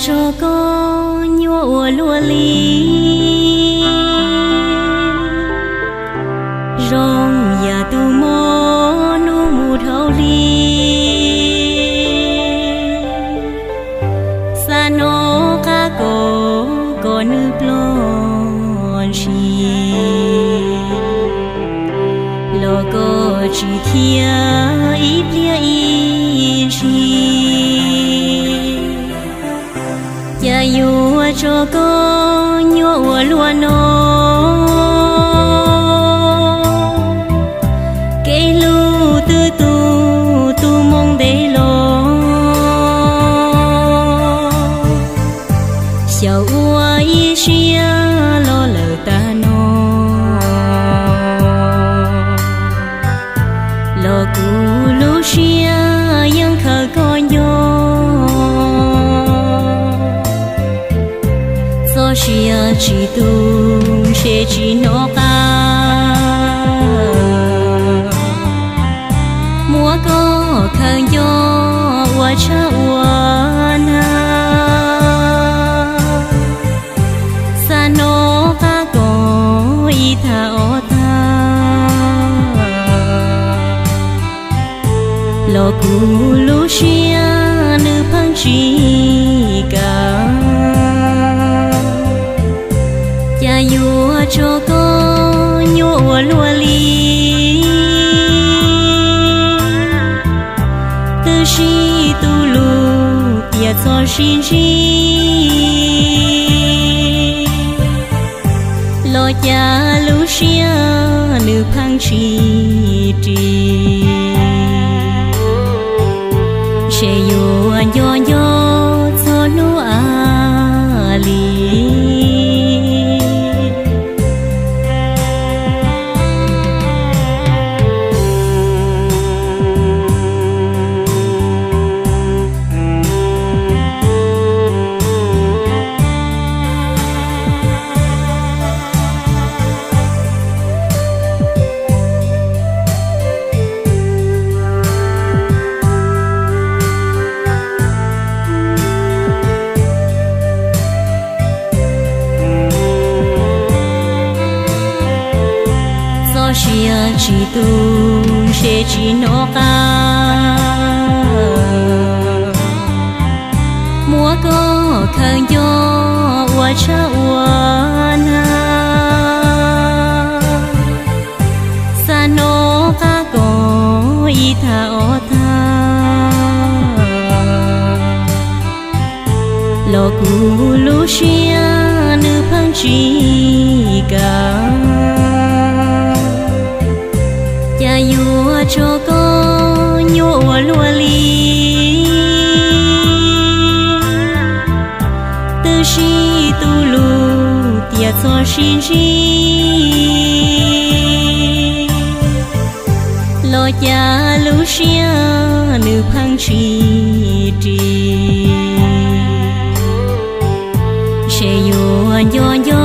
Tso koj nyuaj ua luaj li, zoo yam tus mob hnub mus dhau hli. Xav hnov qab koj kom nws ploj ntshis, los koj tsis thiab ib pliag ib ntsis. Cas yuav tso koj nyuaj ua luaj no, kev hlub twb tu tu moo ntev los, xyaum ua ib siab los lawm tag no, los kuv lub siab yeej khaws koj nco. Txoj sia tsis tu ntshe tsis hnov qab, muab koj khaws nco ua tshab ua nag. Xav hnov qab koj ib thaj ob thaj, los kuv lub siab nws pheej tsis kam. Cas yuav tso koj nyuaj ua luaj li, twb sib tu lus tias txhob sib ntsib, los cas lub siab nws pheej tsis ris. Ntshe yuav nco nco txog hnub a li. Txoj sia tsis tu ntshe tsis hnov qab, muab koj khaws nco ua tshab ua nag. Xav hnov qab koj ib thaj ob thaj, los kuv lub siab nws pheej tsis kam. Cas yuav tso koj nyuaj ua luaj li, twb sib tu lus tias txhob sib ntsib, los cas lub siab nws pheej tsis ris. Ntshe yuav nco nco